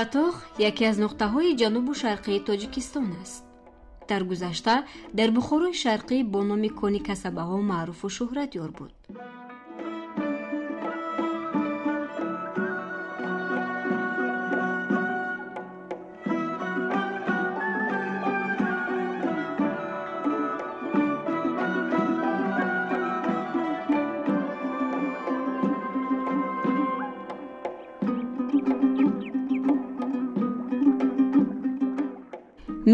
Қаратоғ яке аз нуқтаҳои ҷанубу шарқии Тоҷикистон аст. Дар гузашта дар Бухорои Шарқӣ бо номи кони касабаҳо маъруфу шӯҳратёр буд.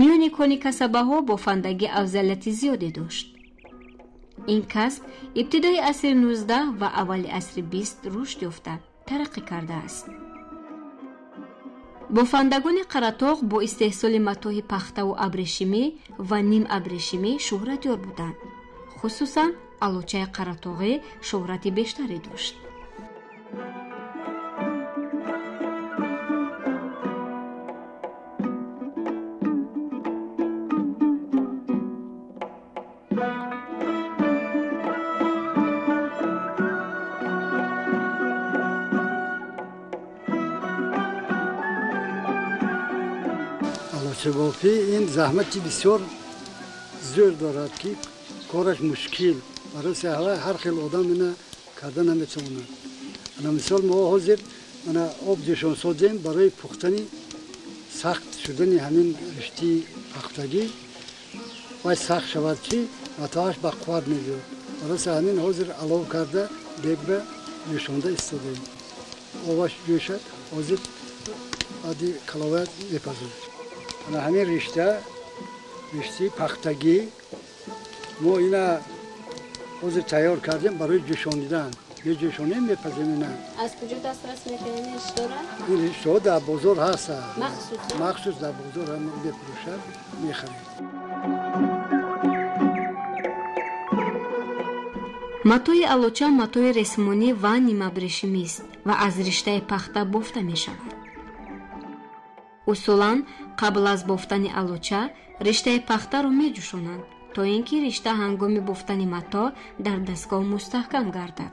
Миёни кони касабаҳо бофандагӣ афзалияти зиёде дошт. Ин касб ибтидои асри 19 ва аввали асри 20 рушд ёфта тараққӣ кардааст. Бофандагони Қаратоғ бо истеҳсоли матоҳи пахтаву абрешимӣ ва нимабрешимӣ шӯҳратёр буданд. Хусусан алочаи қаратоғӣ шӯҳрати бештаре дошт. Алочабофӣ ин заҳмати бисёр зӯр дорад, ки кораш мушкил. Барои ҳар хел одам ина карда наметавонад. Ана мисол мо ҳозир ана об ҷӯшон созем барои пухтани сахт шудани ҳамин риштии пахтагӣ, вай сахт шавад, ки матоаш ба қувват мебиёд. Барои ҳамин ҳозир алов карда дегба ҷӯшонда истодаем. Обаш ҷӯшад, ҳозир баъди каловаят мепазем. Ана ҳамин ришта, риштии пахтагӣ, мо ина ҳозир тайёр кардем барои ҷӯшонидан. Меҷӯшонем, мепазем ина. Аз куҷо дастрас мекунем ин риштаро? Ин риштаҳо дар бозор ҳаст. Махсус? Махсус дар бозор ҳам мефурӯшад, мехарем. Матои алоча матои ресмонӣ ва нимабрешимист ва аз риштаи пахта бофта мешавад. Усулан қабл аз бофтани алоча риштаи пахтаро меҷӯшонанд, то ин ки ришта ҳангоми бофтани матоъ дар дастгоҳ мустаҳкам гардад.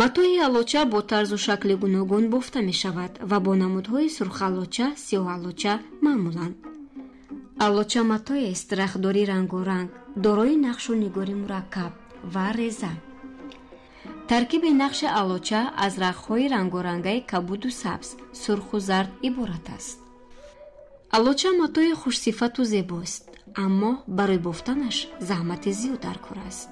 Матои алоча бо тарзу шакли гуногун бофта мешавад ва бо намудҳои сурхалоча, сиёҳалоча маъмуланд. Алоча матоест рахтдори рангоранг, дорои нақшу нигори мураккаб ва реза. Таркиби нақши алоча аз рахтҳои рангорангаи кабуду сабз, сурху зард иборат аст. Алоча матои хушсифату зебост, аммо барои бофтанаш заҳмати зиёд дар кор аст.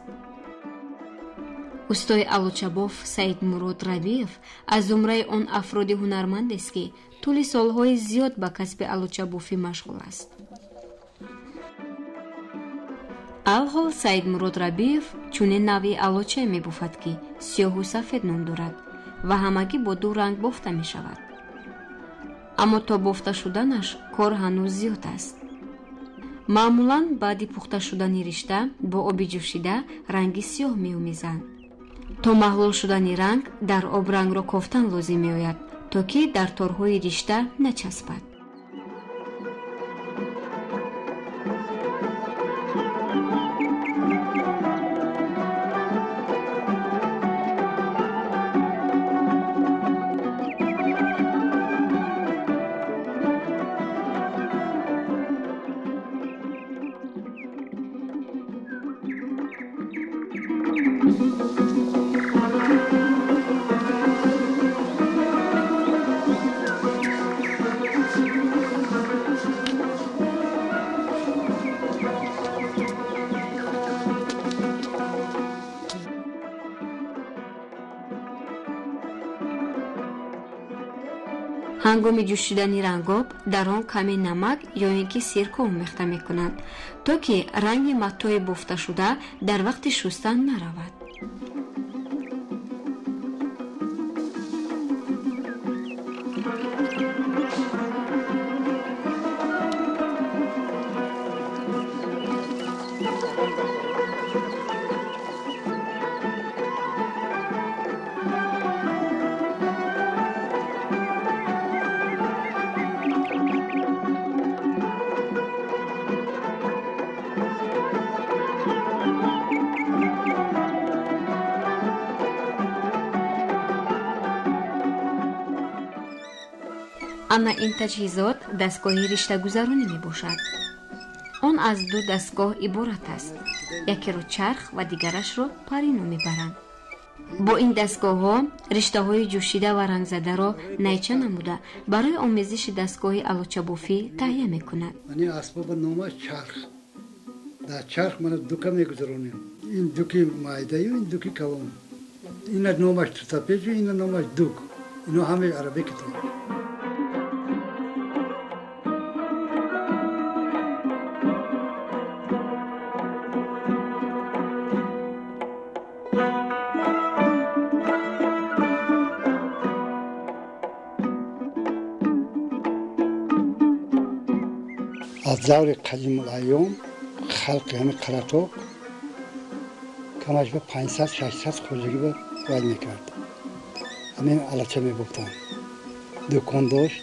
Устои алочабоф Саидмурод Рабиев аз зумраи он афроди ҳунармандест, ки тӯли солҳои зиёд ба касби алочабофӣ машғул аст. Алҳол Саидмурод Рабиев чунин навъи алочае мебофад, ки сиёҳу сафед ном дорад ва ҳамагӣ бо ду ранг бофта мешавад. Аммо то бофта шуданаш кор ҳанӯз зиёд аст. Маъмулан баъди пухта шудани ришта бо оби ҷӯшида ранги сиёҳ меомезанд. То маҳлул шудани ранг дар об рангро кофтан лозим меояд, то ки дар торҳои ришта начаспад. Ҳангоми ҷӯшидани рангоб дар он каме намак ё ин ки сирко омехта мекунанд, то ки ранги матои бофташуда дар вақти шустан наравад. Ана ин таҷҳизот дастгоҳи риштагузаронӣ мебошад. Он аз ду дастгоҳ иборат аст. Якеро чарх ва дигарашро парино мебаранд. Бо ин дастгоҳҳо риштаҳои ҷӯшида ва рангзадаро найча намуда барои омезиши дастгоҳи алочабофӣ таҳия мекунад. Ин асбоба номаш чарх. Дар чарх мана дука мегузаронем. Ин дуки майдаю, ин дуки калон. Ина номаш тутапечу, ина номаш дук. Ино ҳамаи арабӣ китоб. Аз даври қадимулайём халқи ҳами Қаратоқ камаш ба 500-600 хоҷагӣ ба вай мекард. Ҳамин алача мебофтанд. Дукон дошт.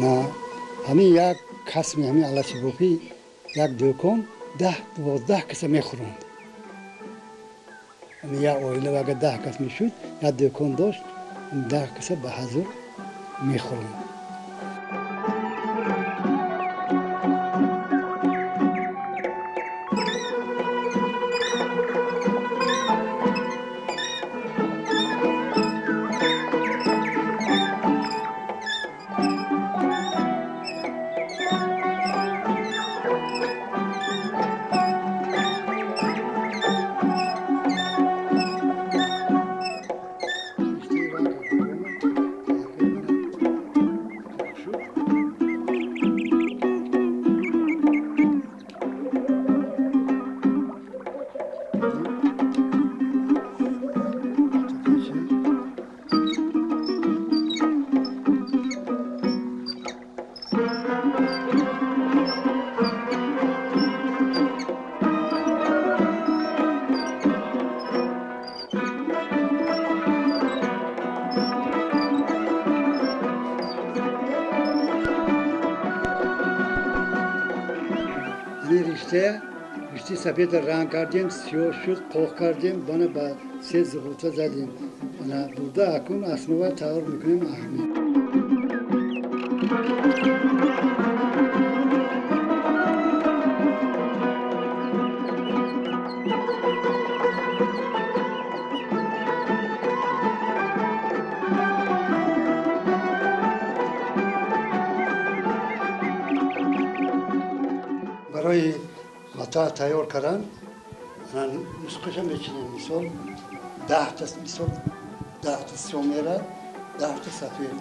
На ҳамин як касми ҳамин алачабофӣ як дукон 10-12 каса мехӯронд. Ҳамин як оила агар 10 кас мешуд, як дукон дошт, 10 каса ба ҳазур мехӯронд. Ришти сафеда ранг кардем, сиёҳ шуд, қоқ кардем, бана ба се зуғурта задем. Ана бурда акун основа тайёр мекунем аҳмед. Барои матоа тайёр кардан нусхаша мечинем. Мисол 10та, мисол 10та сиёҳ мерад, 10та сафед.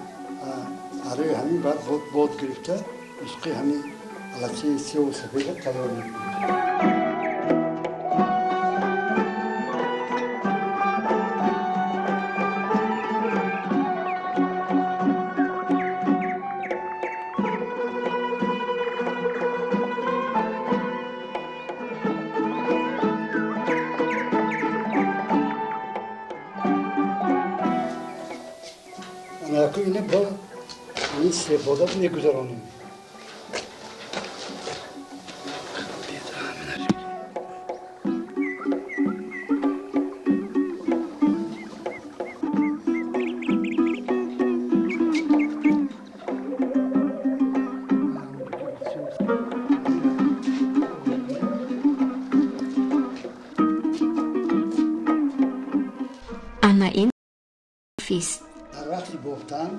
Барои ҳамин баъд бод гирифта нусхаи ҳамин алачаи сиёҳу сафеда тайёр мекунем. Ина бо ин себода мегузаронем. Ана ин фист. Дар вақти бофтан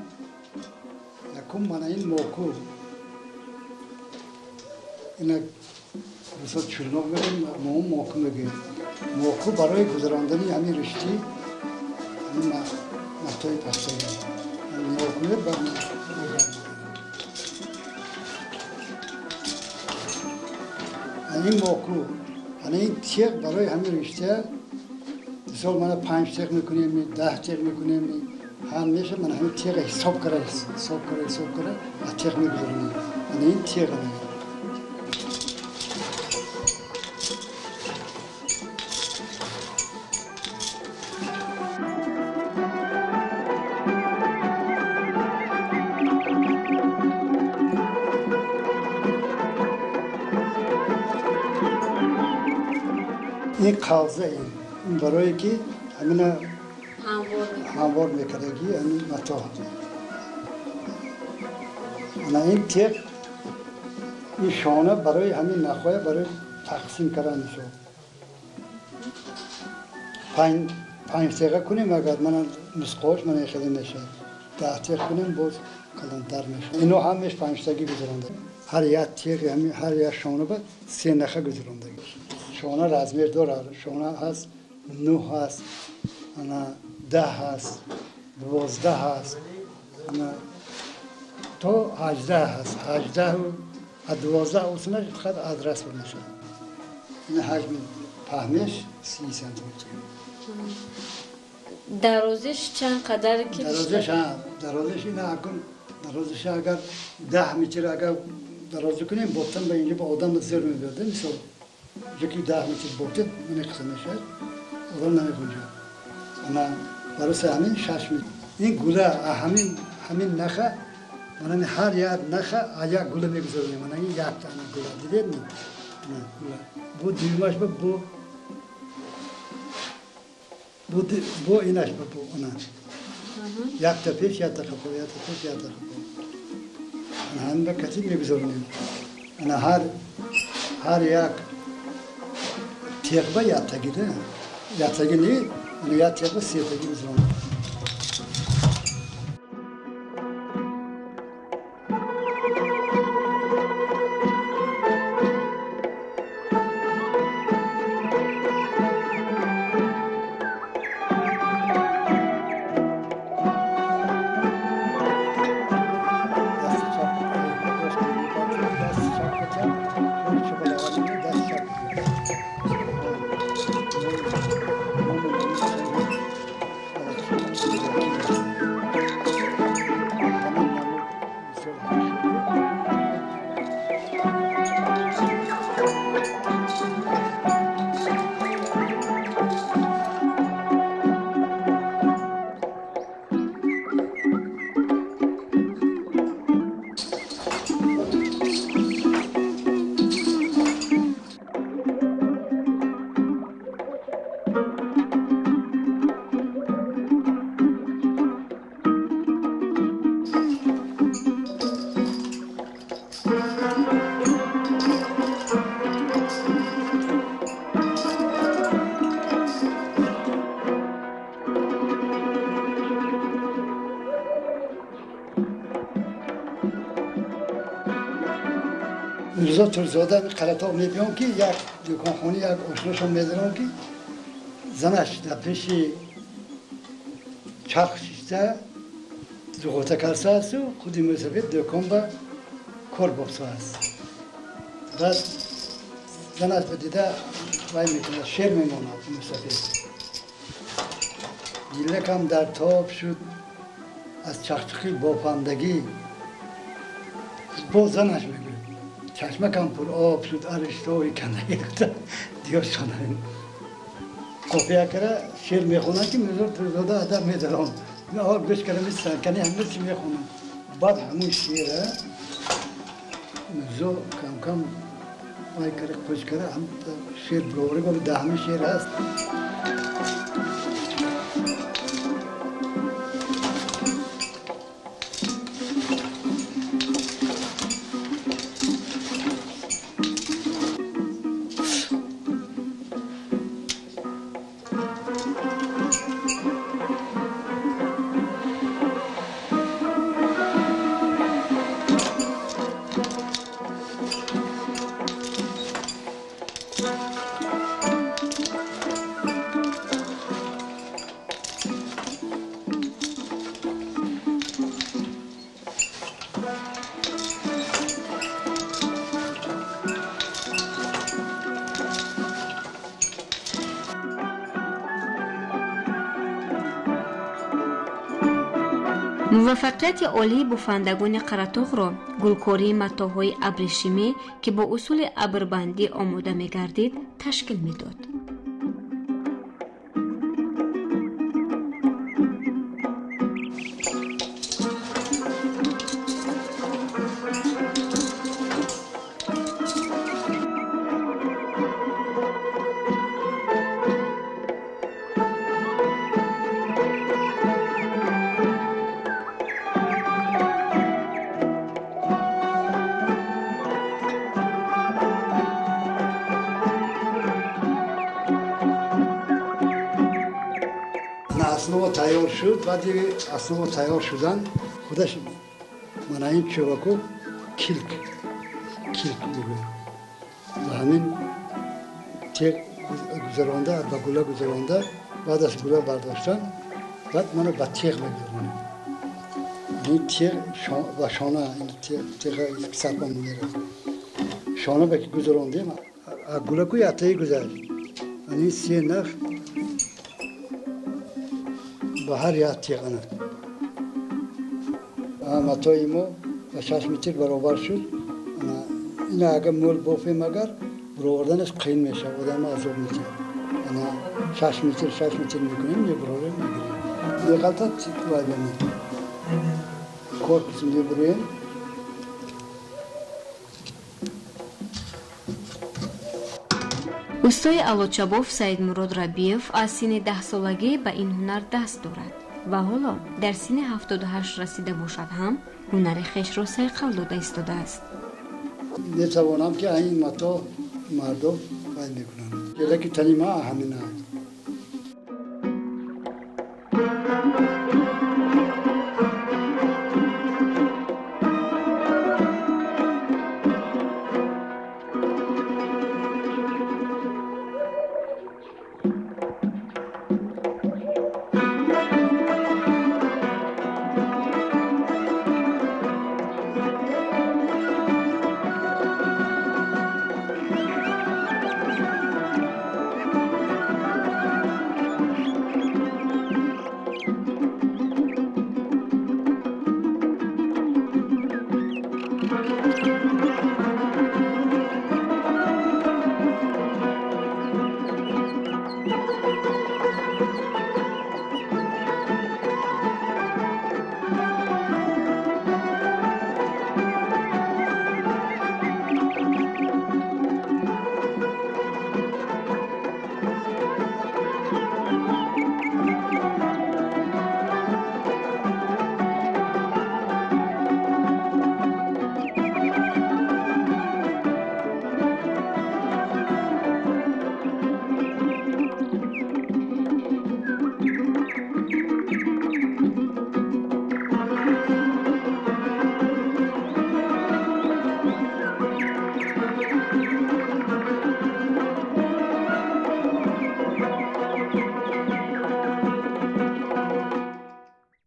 якум мана ин моку ина мисол чӯлноқ мегӯем, мо моку мегӯем. Моку барои гузарондани ҳамин ришти ҳамин матои пахтаи моку ба ин моку, ана ин теғ барои ҳамин риштия мисол мана 5 теғ мекунем, 10 теғ мекунем, ҳам меша мана ҳамин теға ҳисоб кара, ҳисоб кара, ҳисоб кара, аз теғ мегузаронем. Ана ин теға мегӯем. Ин қавза ин барое ки ҳамина ҳамвор мекардагӣ ҳамин матоъ. Ана ин теғ, ин шона барои ҳамин нахоя барои тақсим кардан мешавад. Панҷ теға кунем, агар мана нусқаҳош мана хеле мешавад. 10 теғ кунем, боз калонтар мешавад. Ино ҳамеш панҷтагӣ гузаронда. Ҳар як теғ, ҳар як шона ба 3 наха гузаронда. Шона размер дорад. Шона ҳаст 9 ҳаст, ана 10 ҳаст, 12 ҳаст, ана то 18 ҳаст. 18 аз 12 усунаш фақат адрас мешавад. Ин ҳаҷми паҳнеш 30 сантиметр. Дарозиш чанд қадар ки? Дарозиш, дарозиш ина акун дарозиш агар 10 метр агар дарозӣ кунем, бофтан ба инҷо ба одам зер мебиёд. Мисол, ҷо ки 10 метр бофтед, мана қисм мешавад, одам намегунҷад. Ана барои ҳамин 6 метр. Ин гула ҳамин наха, мана ҳар як наха як гула мегузаронем. Мана ин якта ана гула, дидед ми? Ана гула. Бу дуюмаш ба бу инаш ба бу ана. Якта пеш, якта қафо, якта пеш, якта қафо. Ана ҳамин ба катиб мегузаронем. Ана ҳар як теғба яктаги да. Яктаги не, ана як теғба сетаги гузаронем. Мирзо Турзода Қаратоғ мебиём ки як дуконхона як ошношон медарам ки занаш дар пеши чарх шишта зуғота кардааст худи мусафид дукон ба кор бофтааст. Баъд занаш ба дида вай мекунад, шер мемонад мусафид. Дилакам дар тоб шуд аз чахчахи бофандагӣ. Боз занаш мегӯяд чашмакам пур об шуд ариштои кандагӣ гуфта диёшона қофия кара шер мехонад ки Мирзо Турзода адаб медарон. Ор гӯш кара мистан кани ҳама чи мехонад. Баъд ҳамун шера Мирзо кам-кам вай кара қӯш кара ҳам шер бироварӣ гуфт да ҳамин шер ҳаст. Муваффақияти олии буфандагони Қаратоғро гулкории матоъҳои абрешимӣ, ки бо усули абрбандӣ омода мегардид, ташкил медод. Основа тайёр шуд. Баъди основа тайёр шудан худаш мана ин чӯбаку килк килк мегӯяд. Ба ҳамин теғ гузаронда, ба гула гузаронда, баъд аз гула бардоштан баъд мана ба теғ мегузаронем. Ин теғ ба шона, теға сарпа мерад. Шона ба ки гузарондем, гулаку яктаи гузашт. Ин се нах ба ҳар як теғ ана. Матои мо ба 6 метр баробар шуд. Ина агар мӯл бофем, агар бароварданаш қиин мешавад, одам азоб медиҳад. Ана 6 метр 6 метр мекунем, мебарорем, мегирем. Меғалтад вай бемед. Корпус мебуроем. Устои алочабоф Саидмурод Рабиев аз синни 10-солагӣ ба ин ҳунар даст дорад ва ҳоло дар синни 78 расида бошад ҳам ҳунари хешро сайқал дода истодааст. Метавонам ки ин мато мардум вай мекунанд. Леки тани ма ҳамин аст.